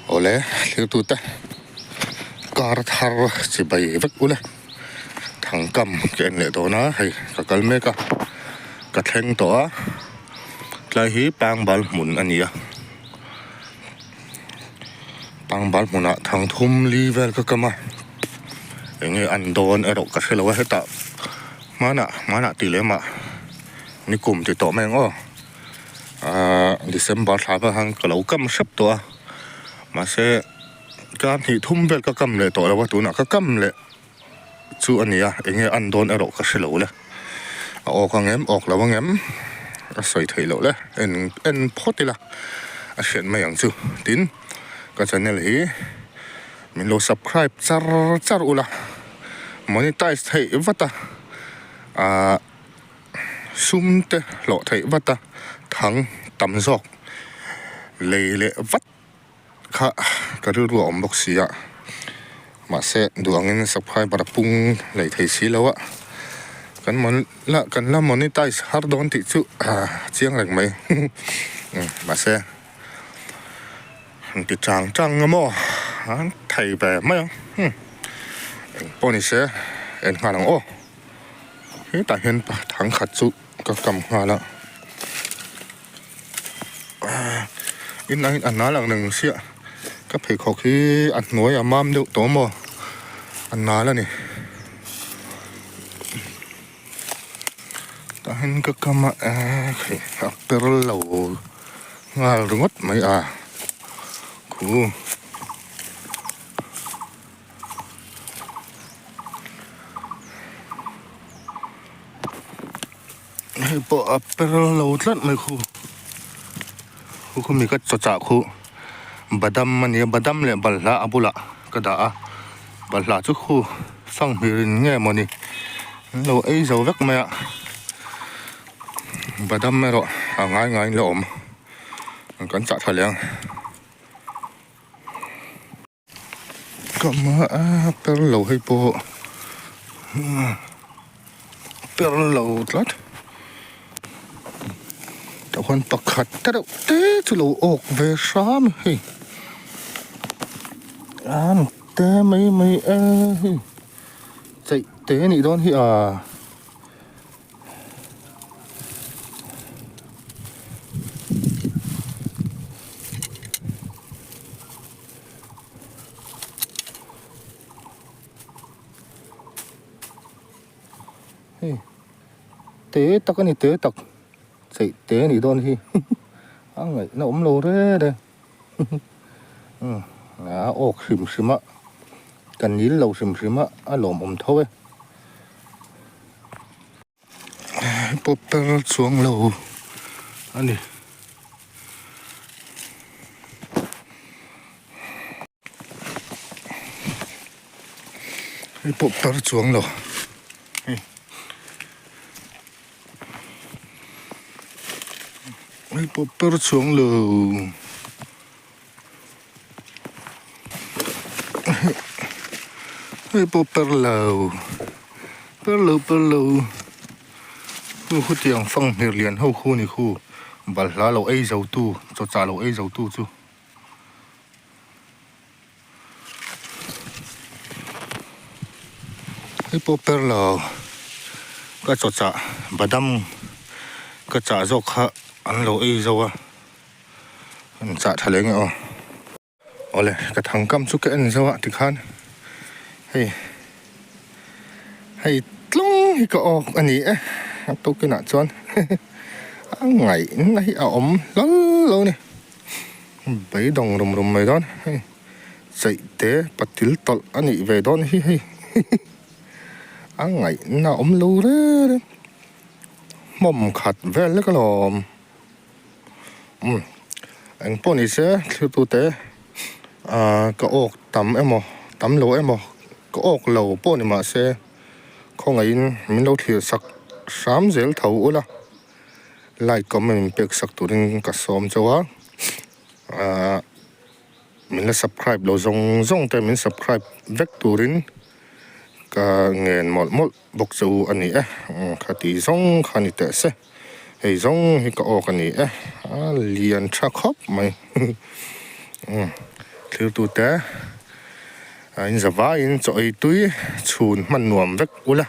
Awle thiltute kar thar chibai vek ule thangkam ka en leh dawn a hei ka kal mek a ka thleng tawh a tlai hi pangbal hmun a ni a pangbal hmunah thangthum li vel ka kam a eng nge an dawn erawh ka hrelo a hetah hmanah hmanah tih leh mah nikum ti tawh mai ang aw. Ahh December thla pawh khan ka lo kam hrep tawh a mahse kar hnih thum vel ka kam leh tawh lo a tunah ka kam leh chu a ni a eng nge an dawn erawh ka hre lo le a awk ang em awk lo ang em a sawi theih loh le en en phawt ila a hriat mai ang chu tin ka channel hi min lo subscribe char char ula monetize theih vat a ahh. Sum te hlawh theih vat a, thang tam zawk lei leh vat kha ka rilru a awm bawk si a, mahse duh angin subscriber a pung lei thei si lo a, kan mon la kan la monetize har dawn tih chu a chiang reng mai mahse an ti chang chang nga maw an thei ve mai ang engpawh ni se en nghal ang aw. Hetah hian thang khat chu ka kam nghal a in a nal ang reng chiah ka pheikhawk hi a hnuai a mam deuh tawh maw a nal a ni tah hian ka kam a a per lo nghal ringawt mai a khu. Hei pawh a per lo tlat mai khu khu khumi ka chaw chah khu badam a nia badam leh balhla a bulah ka dah a balhla chu khu fanghmir in nge mawni an lo ei zo vek mai a badam erawh a ngai ngaiin la awm kan chah tha leh ang. Ka hma a per lo hei pawh per lo tlat tah khuan pakhat te reuh te chu lo awk ve hram hei an te mai mai e hei cheih te anih dawn hi a. Hei te tak a ni te tak cheih te a nih dawn hi a ngaihna awm lo reng reng a awk hrim hrim a ka nil lo hrim hrim a a lawmawm tho e. Pawp per chuang lo a ni. Hei pawp per chuang lo hei. Hei pawp per chuang lo. Hei pawh per lo per lo per lo khu khutiang fanghmir lian ho khu ni khu balhla lo ei zo tu chaw chah lo ei zo tu chu. Hei pawh per lo ka chaw chah badam ka chah zawk kha an lo ei zo a. An chah tha leh nge aw. Awle ka thangkam chu ka en zo a tikhan hei hei tlung hi ka awk a ni e a tukinah chuan a ngaihna hi a awm hlal lo a ni beidawng rum rum mai dawn hei chaih te patil tawlh a nih ve dawn hi hei a ngaihna a awm lo reng reng hmawm khat vel lek alawm. Umm eng pawh ni se thlir tute ahh ka awk tam emaw tam lo emaw ka awk lo pawh ni mah se khawngaihin min lo thlir sak hram zel tho ula like comment min pek sak turin ka sawm chauh a ahh min la subscribe lo zawng zawng te min subscribe vek turin ka ngen mawlh mawlh bawk che u a ni e khati zawng kha ni teh se. Hei zawng hi ka awk a ni e, a lian tha khawp mai. Thiltute a in za vaiin chaw ei tui chhun hman nuam vek ula.